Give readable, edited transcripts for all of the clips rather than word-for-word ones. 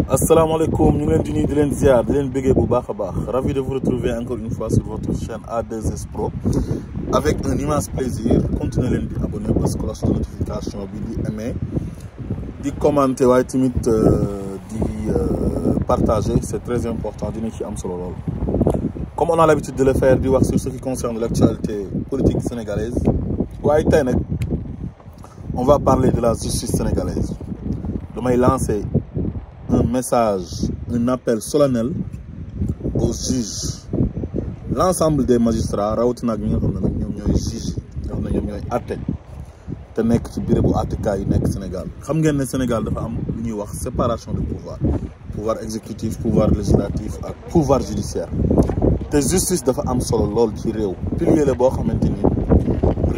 Assalamu alaikum, nous sommes de l'Inziar, de l'Inbégué-Bouba. Ravi de vous retrouver encore une fois sur votre chaîne A2S Pro avec un immense plaisir. Continuez à vous abonner parce que la notification, de aimer, de commenter, de partager, c'est très important. Comme on a l'habitude de le faire, de voir sur ce qui concerne l'actualité politique sénégalaise, on va parler de la justice sénégalaise. Je vais lancer un message, un appel solennel aux juges, l'ensemble des magistrats, rawatina ñi nga xam ne ñoom ñooy juge ñoo xam ne ñoom ñooy àtte te nekk ci bérébu àttekaay yi nekk Sénégal. Xam ngeen ne Sénégal dafa am lu ñuy wax séparation de pouvoir, pouvoir exécutif, pouvoir législatif ak pouvoir judiciaire. Te justice dafa am solo lool ci réew. Pilier la boo xamante ni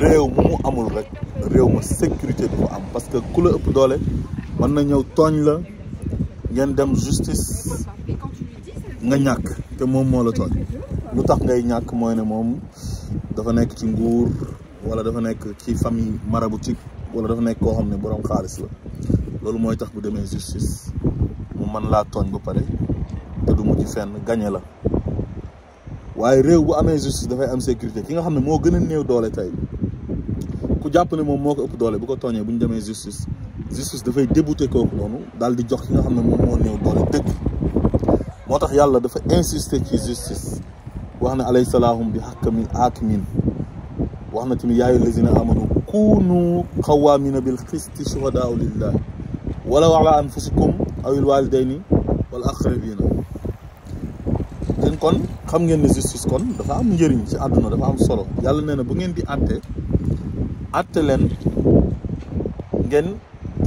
réew mu amul rek réew ma sécurité du fa am parce que ku la ëpp doole mën na ñëw tooñ la. ngeen dem justice nga ñàkk te moom moo la tooñ lu tax ngay ñàkk mooy ne moom dafa nekk ci nguur wala dafa nekk ci famille maraboutique wala dafa nekk koo xam ne borom xaalis la loolu mooy tax bu demee justice mu mën laa tooñ ba pare te du mujj fenn gañe la waaye réew bu amee justice dafay am sécurité ki nga xam ne moo gën a néew doole tey ku jàpp ne moom moo ko ëpp doole bu ko tooñee bu ñu demee justice dafay débouté kooku noonu daal di jox ki nga xam ne moom moo néew doole dëgg moo tax yàlla dafa insister ci justice wax na alayhi salaahum bi hakimin wax na tamit yaa ayyuhal lazina amanu kunu qawwamina bil qisti shuhadaa lillahi walaw ala anfusikum awil walidayni wal aqrabina kon xam ngeen ne justice kon dafa am njëriñ ci àdduna dafa am solo yàlla nee na bu ngeen di àtte leen ngeen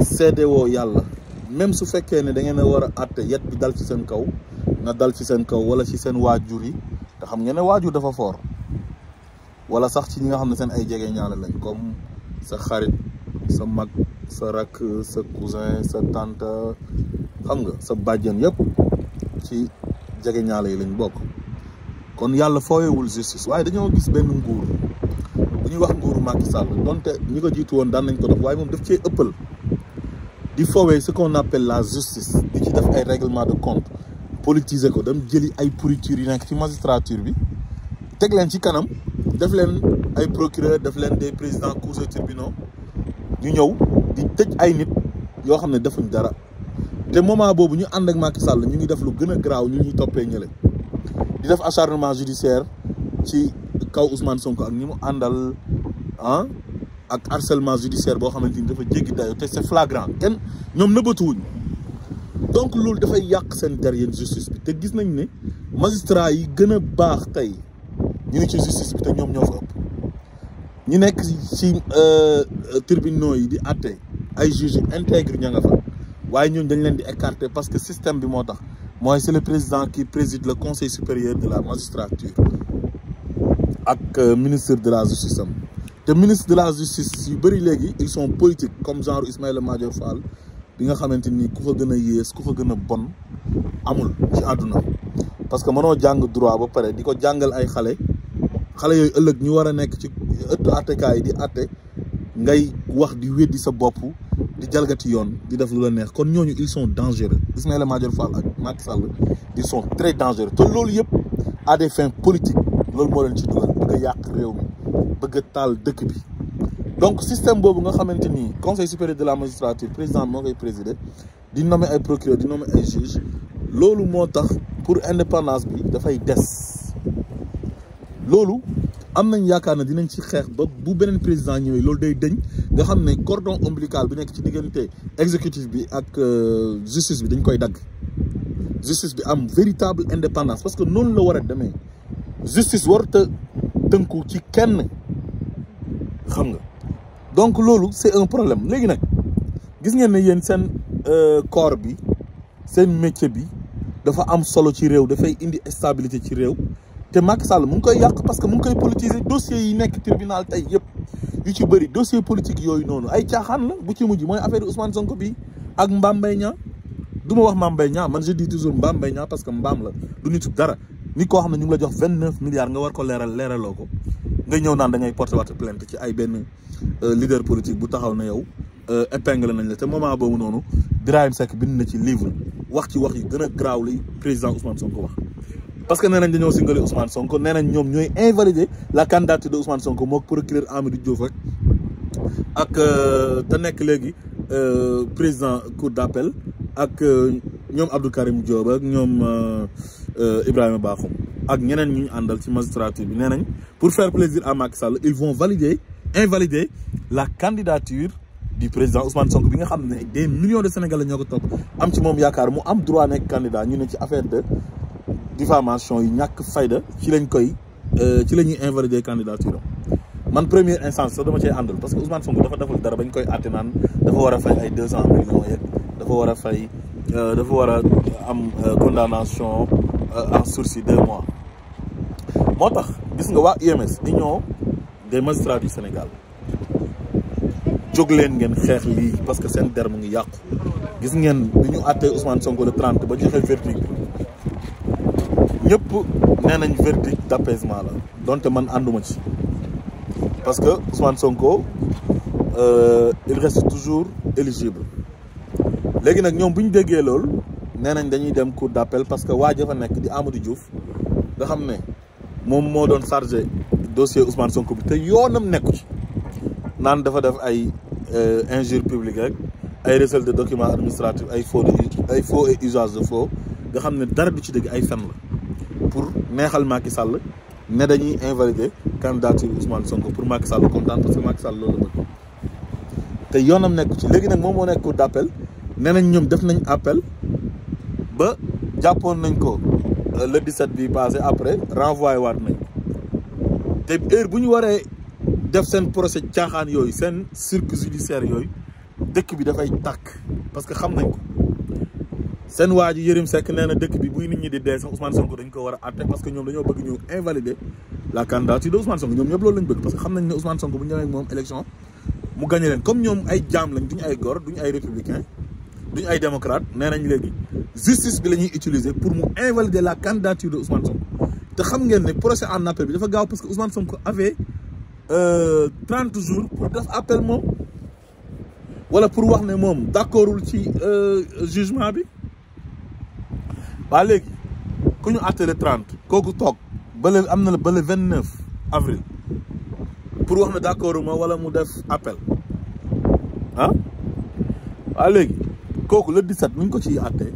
seedewoo yàlla même su fekkee ne da ngeen a war a àtte yet bi dal ci seen kaw na dal ci seen kaw wala ci seen waajur yi te xam ngeen ne waajur dafa foor wala sax ci ñi nga xam ne seen ay jege ñaale lañ comme sa xarit sa mag sa rak sa cousin sa tante xam nga sa bàjjen yëpp ci jege ñaale yi lañ bokk kon yàlla fooyewul justice waaye dañoo gis benn nguur bu ñuy wax nguuru Macky Sall donte ñi ko jiitu woon daan nañ ko def waaye moom daf cee ëppal di foowee ce qu'on appelle la justice di ci def ay règlement de compte politiser ko dem jëli ay pourritures yi nekk ci magistrature bi teg leen ci kanam def leen ay procureur def leen des présidents cours et tribunaux ñu ñëw di tëj ay nit yoo xam ne defuñ dara te moment boobu ñu ànd ak Macky Sall ñu ngi def lu gën a garaaw ñu ñuy toppee ñële di def acharnement judiciaire ci kaw Ousmane Sonko ak ñi mu àndal ak harcèlement judiciaire boo xamante ni dafa jéggi dayo te c'est flagrant kenn ñoom nëbbatuwuñ donc loolu dafay yàq seen der yéen justice bi te gis nañ ne magistrat yi gën a baax tey ñu ne ci justice bi te ñoom ñoo fa ëpp ñu nekk ci tribunaux yi di àtte ay juges intègres ña nga fa waaye ñooñu dañ leen di écarter parce que système bi moo tax mooy c'est le président qui préside le conseil supérieur de la magistrature ak ministre de la justice am te ministre de la justice yu bëri léegi ils sont politiques comme genre Ismaïla Madior Fall bi nga xamante ni ku fa gën a yées ku fa gën a bon amul ci àdduna parce que mënoo jàng droit ba pare di ko jàngal ay xale yooyu ëllëg ñu war a nekk ci ëttu àttekaay yi di àtte ngay wax di weddi sa bopp di jalgati yoon di def lu la neex kon ñooñu ils sont dangereux Ismaïla Madior Fall ak Macky Sall ils sont très dangereux te loolu yëpp à des fins politiques loolu moo leen ci dugal bëgg a yàq réew mi bëgg a taal dëkk bi donc système boobu nga xamante ni conseil supérieur de la magistrature président moo koy présider di nommer ay procureur di nommer ay juge loolu moo tax pour indépendance bi dafay des loolu am nañ yaakaar ne dinañ ci xeex ba bu beneen président ñëwee loolu day dëñ nga xam ne cordon ombilical bi nekk ci diggante exécutif bi ak justice bi dañ koy dagg justice bi am véritable indépendance parce que noonu la war a demee justice warut a tënku ci kenn xam nga donc loolu c'est un problème léegi nag gis ngeen ne yéen seen corps bi seen métier bi dafa am solo ci réew dafay indi stabilité ci réew te Macky Sall mu ngi koy yàq parce que mu ngi koy politiser dossiers yi nekk tribunal tey yëpp yu ci bëri dossier politique yooyu noonu ay caaxaan la bu ci mujj mooy affaire Ousmane Sonko bi ak Mame Mbaye Niang du ma wax Mame Mbaye Niang man je dis toujours Mame Mbaye Niang parce que mbaam la du nitu dara nit koo xam ne ñu ngi la jox 29 milliards nga war ko leeraloo ko nga ñëw naan da ngay porter waat plainte ci ay benn leader politique bu taxaw na yow épingle nañ la te moment boobu noonu Birahim Seck bind na ci livre wax ci wax yi gën a graaw li président Ousmane Sonko wax. parce que nee nañ dañoo singali Ousmane Sonko nee nañ ñoom ñooy invalider la candidature de Ousmane Sonko mook procureur Ahmed Diouf rek ak te nekk léegi président cour d'appel ak ñoom Abdou Karim Diop ak ñoom Ibrahima Bakhoum ak ñeneen ñu ñu àndal ci magistrature bi nee nañ pour faire plaisir à Macky Sall ils vont invalider la candidature du président Ousmane Sonko bi nga xam ne des millions de Sénégalais ñoo ko topp am ci moom yaakaar mu am droit nekk candidat ñu ne ci affaire de diffamation yi ñàkk fayda ci lañ koy ci la ñuy invalider candidature am man première instance sax dama cee àndal parce que Ousmane Sonko dafa deful dara bañ koy àtte naan dafa war a fay ay 200 millions yeeg dafa war a fay dafa war a am condamnation en sursis 2 mois moo tax gis nga waa UMS union des magistrats du Sénégal jóg leen ngeen xeex lii parce que seen der mu ngi yàqu gis ngeen bi ñu àttee Ousmane Sonko le 30 ba joxe verdict ñëpp nee nañ verdict d'apaisement la donte man ànduma ci parce que Ousmane Sonko il reste toujours éligible léegi nag ñoom bu ñu déggee loolu nee nañ dañuy dem cour d'appel parce que waa ja fa nekk di Amadou Diouf nga xam ne moom moo doon chargé dossier Ousmane Sonko bi te yoonam nekku ci naan dafa def ay injure publique rek ay recel de documents administratifs ay faux et usage de faux nga xam ne dara du ci dëgg ay fen la pour neexal Macky Sall ne dañuy invalider candidature Ousmane Sonko pour Macky Sall kontaan parce que Macky Sall loolu la bëgg te yoonam nekku ci léegi nag moom moo nekk cour d'appel nee nañ ñoom def nañ appel ba jàppoon nañ ko le 17 bi passé après renvoyé waat nañ te heure bu ñu waree def seen procès caaxaan yooyu seen cirque judiciaire yooyu dëkk bi dafay tàkk parce que xam nañ ko seen waa ji Yérim Seck nee na dëkk bi buy nit ñi di dee sax Ousmane Sonko dañ ko war a àtte parce que ñoom dañoo bëgg ñu invalider la candidature de Ousmane Sonko ñoom ñëpp loolu lañ bëgg parce que xam nañ ne Ousmane Sonko bu ñëwee moom élection mu gagné leen comme ñoom ay jaam lañ duñu ay góor duñu ay républicain duñu ay démocrate nee nañ léegi justice bi la ñuy utiliser pour mu invalider la candidature de Ousmane Sonko te xam ngeen ne procès en appel bi dafa gaaw parce que Ousmane Sonko avait 30 jours pour def appel moom wala pour wax ne moom d'accordul ci jugement bi waa léegi ku ñu àtte le 30 kooku toog ba le am na ba le 29 avril pour wax ne d'accord ma wala mu def appel ah waa léegi kooku le 17 nuñ ko ciy àtte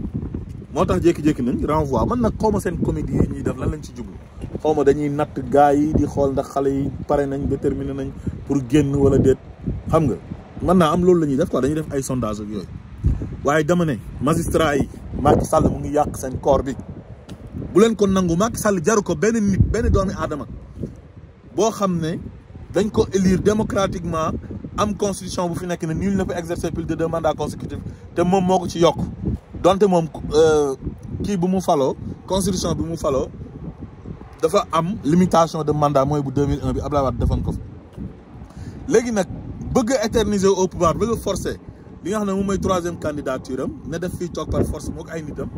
moo tax jékki-jékki nañ renvoi man nag xaw ma seen comédie yi ñuy def lan lañ ci jublu xaw ma dañuy natt gars yi di xool ndax xale yi pare nañ déterminé nañ pour génn wala déet xam nga mën naa am loolu la ñuy def quoi dañuy def ay sondage ak yooyu waaye dama ne magistrat yi Macky Sall mu ngi yàq seen corps bi bu leen ko nangu Macky Sall jaru ko benn nit benn doomi aadama boo xam ne dañ ko élire démocratiquement am constitution bu fi nekk ne nul ne peut exercer plus de 2 mandats consécutifs te moom moo ko ci yokk donte moom kii bu mu faloo constitution bi mu faloo dafa am limitation de mandat mooy bu 2001 bi Abdoulaye Wade defoon ko fi léegi nag bëgg a éterniser au pouvoir bëgg a forcer li nga xam ne moom mooy 3e candidature am ne def fii toog par force moo ko ay nitam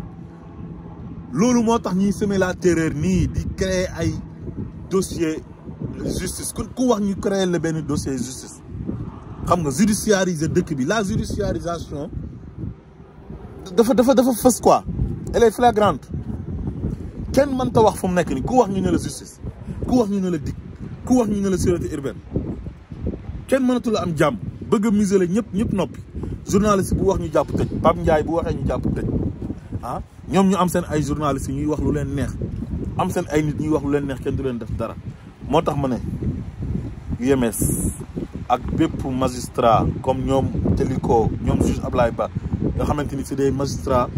loolu moo tax ñuy semer la terreur nii di créer ay dossier justice ku wax ñu créer le benn dossier justice xam nga judiciariser dëkk bi la judiciarisation dafa fës quoi elle est flagrante kenn mënta wax fu mu nekk ni ku wax ñu ne la justice ku wax ñu ne la DIC ku wax ñu ne la sûreté urbaine kenn mënatu la am jàmm bëgg a museler ñëpp noppi journaliste bu wax ñu jàpp tëj Pape Ndiaye bu waxee ñu jàpp tëj ah ñoom ñu am seen ay journalistes ñuy wax lu leen neex am seen ay nit ñuy wax lu leen neex kenn du leen def dara moo tax ma ne UMS ak bépp magistrat comme ñoom Teliko ñoom juge Abdoulaye Ba nga xamante ni c'est des magistrats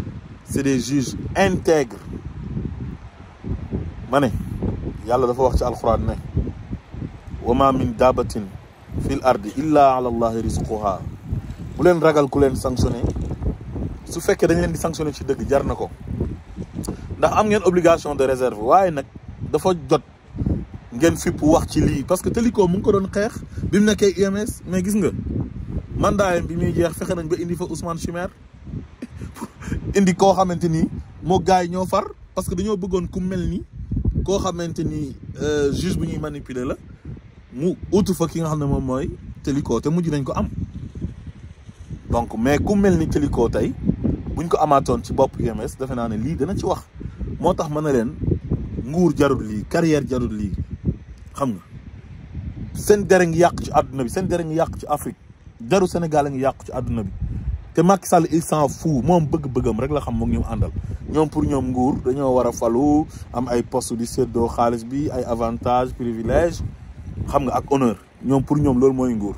c'est des juges intègres ma ne yàlla dafa wax ci alxuraan ne wa ma min dabatin fil ardi illa ala allahi rizquha bu leen ragal ku leen sanctionné su fekkee dañ leen di sanctionné ci dëgg jar na ko ndax am ngeen obligation de réserve waaye nag dafa jot ngeen fipp wax ci lii parce que Teliko mu ngi ko doon xeex bi mu nekkee UMS mais gis nga mandaayam bi muy jeex fexe nañ ba indi fa Ousmane Chimère indi koo xamante ni moo gars yi ñoo far parce que dañoo bëggoon ku mel ni koo xamante ni juge bu ñuy manipuler la mu utu fa ki nga xam ne moom mooy Teliko te mujj nañ ko am donc mais ku mel ni Téliko tey buñ ko amaatoon ci bopp UMS defe naa ne lii dana ci wax moo tax mën na leen nguur jarul lii carrière jarul lii xam nga seen dere ngi yàq ci àdduna bi seen dere ngi yàq ci Afrique deru Sénégal a ngi yàq ci àdduna bi te Macky Sall il s'en fout moom bëgg-bëggam rek la xam moom ñu àndal ñoom pour ñoom nguur dañoo war a falu am ay poste di séddoo xaalis bi ay avantage privilège xam nga ak honneur ñoom pour ñoom loolu mooy nguur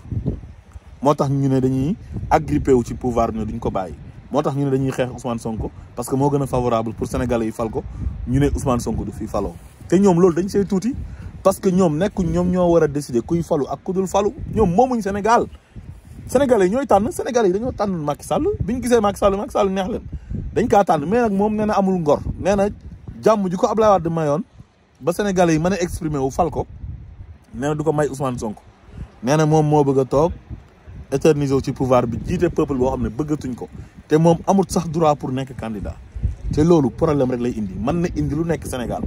moo tax ñu ne dañuy agrippé wu ci pouvoir ne duñ ko bàyyi moo tax ñu ne dañuy xeex Ousmane Sonko parce que moo gën a favorable pour Sénégalais yi fal ko ñu ne Ousmane Sonko du fi faloo te ñoom loolu dañ see tuuti parce que ñoom nekkuñ ñoom ñoo war a décider kuy falu ak ku dul falu ñoom moomuñ Sénégal Sénégalais yi ñooy tànn Sénégalais yi dañoo tànn Macky Sall bi ñu gisee Macky Sall neex leen dañ kaa tànn mais nag moom nee na amul ngor nee na jàmm ji ko Abdoulaye Wade mayoon ba Sénégalais yi mën a exprimer wu fal ko nee na du ko may Ousmane Sonko nee na moom moo bëgg a toog éterniser wu ci pouvoir bi jiite peuple boo xam ne bëggatuñ ko te moom amul sax droit pour nekk candidat te loolu problème rek lay indi mën na indi lu nekk Sénégal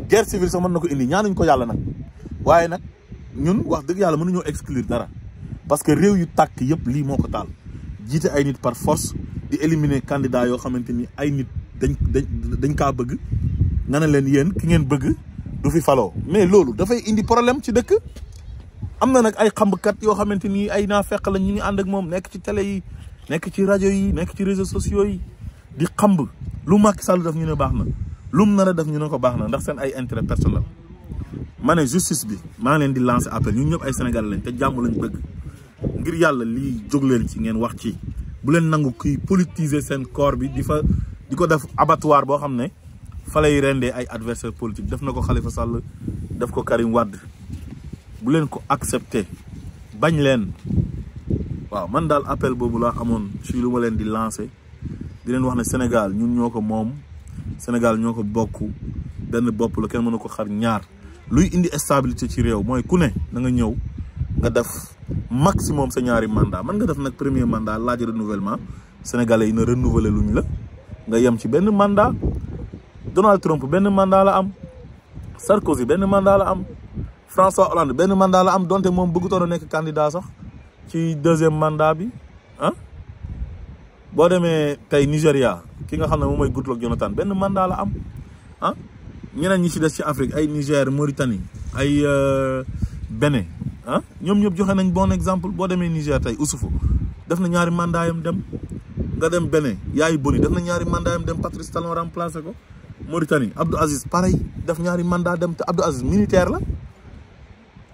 guerre civile sax mën na ko indi ñaanuñ ko yàlla nag waaye nag ñun wax dëgg yàlla mënuñoo exclure dara parce que réew yu tàkk yëpp lii moo ko taal jiite ay nit par force di éliminer candidat yoo xamante ni ay nit dañ kaa bëgg nga ne leen yéen ki ngeen bëgg du fi faloo mais loolu dafay indi problème ci dëkk am na nag ay xambkat yoo xamante ni ay naafeq la ñu ngi ànd ak moom nekk ci télé yi nekk ci rajo yi nekk ci réseaux sociaux yi di xamb lu Macky Sall def ñu ne baax na lu mu nar a def ñu ne ko baax na ndax seen ay intérêt personnel ma ne justice bi maa ngi leen di lancer appel ñun ñëpp ay Sénégalais lañ te jàmm lañ bëgg ngir yàlla lii jóg leen ci ngeen wax ci bu leen nangu kuy politiser seen corps bi di ko def abattoir boo xam ne fa lay rendee ay adversaire politique def na ko Khalifa Sall def ko Karim Wade bu leen ko accepter bañ leen waaw man daal appel boobu laa amoon ci lu ma leen di lancer di leen wax ne Sénégal ñun ñoo ko moom Sénégal ñoo ko bokk benn bopp la kenn mënu ko xar ñaar luy indi stabilité ci réew mooy ku ne na nga ñëw nga def maximum sa ñaari mandat man nga def nag premier mandat laaj renouvellement sénégalais yi na renouveler luñ la nga yem ci benn mandat Donald Trump benn mandat la am Sarkozy benn mandat la am François Hollande benn mandat la am donte moom bëggutoon a nekk candidat sax ci deuxième mandat bi ah boo demee tey Nigéria ki nga xam ne moom mooy Goodluck Jonathan benn mandat la am ah ñeneen ñi ci des ci Afrique ay Niger Mauritanie ay Bénin ah ñoom ñëpp joxe nañ bon exemple boo demee Niger tey Oussoufou def na ñaari mandat yam dem nga dem Bénin Yaay Boni def na ñaari mandat yam dem Patrice Talon remplacé ko Mauritanie Abdou Aziz pareil def ñaari mandat dem te Abdou Aziz militaire la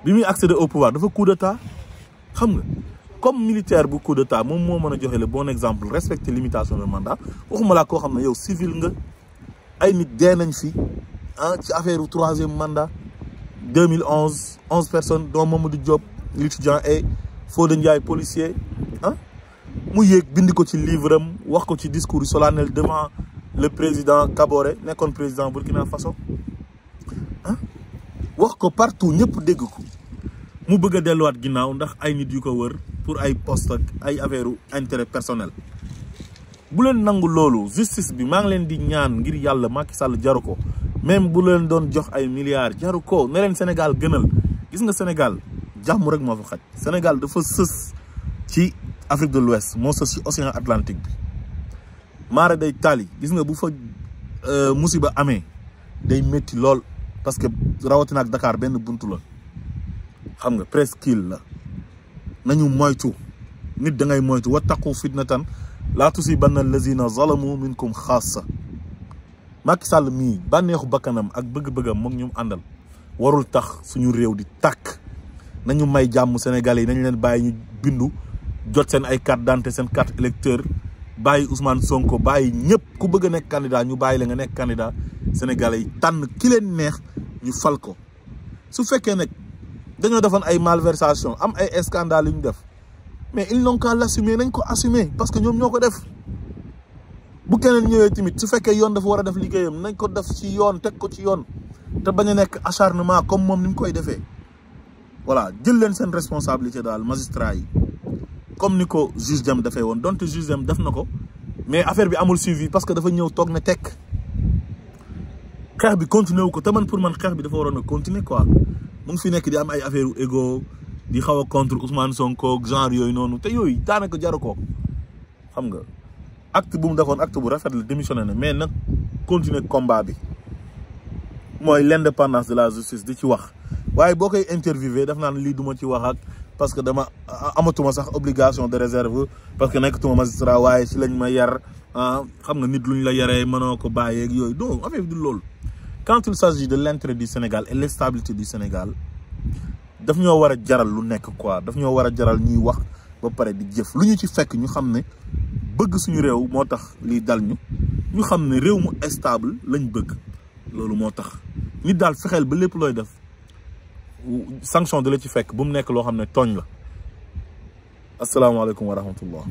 bi muy accéder au pouvoir dafa coup d'état xam nga comme militaire bu coup d'état moom moo mën a joxe le bon exemple respecter limitation de mandat waxuma laa koo xam ne yow civil nga ay nit dee nañ fi ah ci affaire u troisième mandat 2011 11 personnes dont Mamadou Diop l'étudiant et Fodé Ndiaye policier ah mu yéeg bind ko ci livre am wax ko ci discours solennel devant le président Kaboré nekkoon président Burkina Faso ah wax ko partout ñëpp dégg ko mu bëgg a delluwaat ginnaaw ndax ay nit yu ko wër pour ay poste ak ay affaire intérêt personnel bu leen nangu loolu justice bi maa ngi leen di ñaan ngir yàlla Macky Sall jaru ko même bu leen doon jox ay milliards jaru ko ne leen Sénégal gënal gis nga Sénégal jàmm rek moo fa xaj Sénégal dafa sës ci Afrique de l'Ouest moo sës ci océan Atlantique bi maara day taali gis nga bu fa musiba amee day métti lool parce que rawatina ak Dakar benn buntu la xam nga presqu'île la nañu moytu nit da ngay moytu wattaqu fitnatan laa tusibanna allazina zalamu minkum xaassa Macky Sall mii bànneexu bakkanam ak bëgg-bëggam moom ñu àndal warul tax suñu réew di tàkk nañu may jàmm Sénégalais yi nañu leen bàyyi ñu bindu jot seen ay carte d'identité seen carte électeur bàyyi Ousmane Sonko bàyyi ñëpp ku bëgg a nekk candidat ñu bàyyi la nga nekk candidat Sénégalais yi tànn ki leen neex ñu fal ko su fekkee nag dañoo defoon ay malversation am ay scandale yu ñu def mais ils n'ont qu'à l'assumer nañ ko assumer parce que ñoom ñoo ko def bu keneen ñëwee tamit su fekkee yoon dafa war a def liggéeyam nañ ko def ci yoon teg ko ci yoon te bañ a nekk acharnement comme moom ni mu koy defee voilà jël leen seen responsabilité daal magistrat yi comme ni ko juge dem dafee woon donte juge dem def na ko mais affaire bi amul suivi parce que dafa ñëw toog na tekk xeex bi continué wu ko te man pour man xeex bi dafa waroon a continuer quoi mu ngi fi nekk di am ay affaire ego di xaw a contre Ousmane Sonko genre yooyu noonu te yooyu daanaka jaru ko xam nga acte bu mu defoon acte bu rafet la démissionné na mais nag continuer combat bi mooy l'indépendance de la justice di ci wax waaye boo koy interviewé daf naan lii duma ci wax ak parce que dama amatuma sax obligation de réserve parce que nekkatuma magistrat waaye ci lañ ma yar xam nga nit luñ la yaree mënoo ko bàyyeeg yooyu donc affaire bi du loolu quand il s'agit de l'intérêt du Sénégal et l'stabilité du Sénégal daf ñoo war a jaral lu nekk quoi daf ñoo war a jaral ñuy wax ba pare di jëf lu ñu ci fekk ñu xam ne bëgg suñu réew moo tax lii dal ñu xam ne réew mu stable lañ bëgg loolu moo tax nit daal fexeel ba lépp looy def sanction de la ci fekk bu mu nekk loo xam ne tooñ la asalaamaaleykum wa rahmatullah